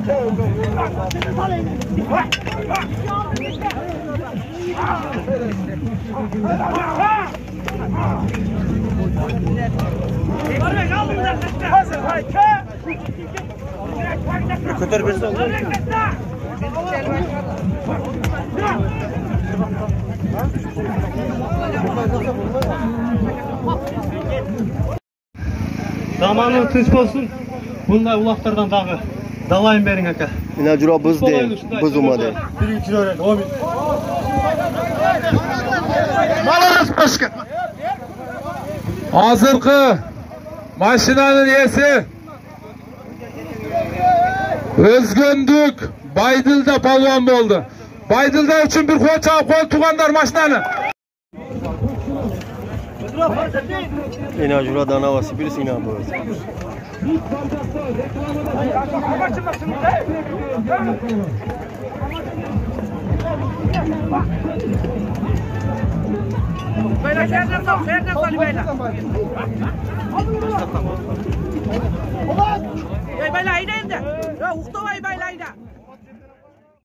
Көтөрүп берсе. Заманыңыз тынч болсун. Мындай улактардан дагы далайын бериң ака. Ина жура быз де, быз ума де. Биринчи көрөлү. Омин. Молодец, Пашка. Азыркы машинанын ээси Өзгөндүк Байдылда палван болду. Байдылда үчүн бир кол чаап коюп туугандар машинаны. Ина жура да Новосибирск, ина быз. Bayla hayda endi. Uxtabay bayla hayda.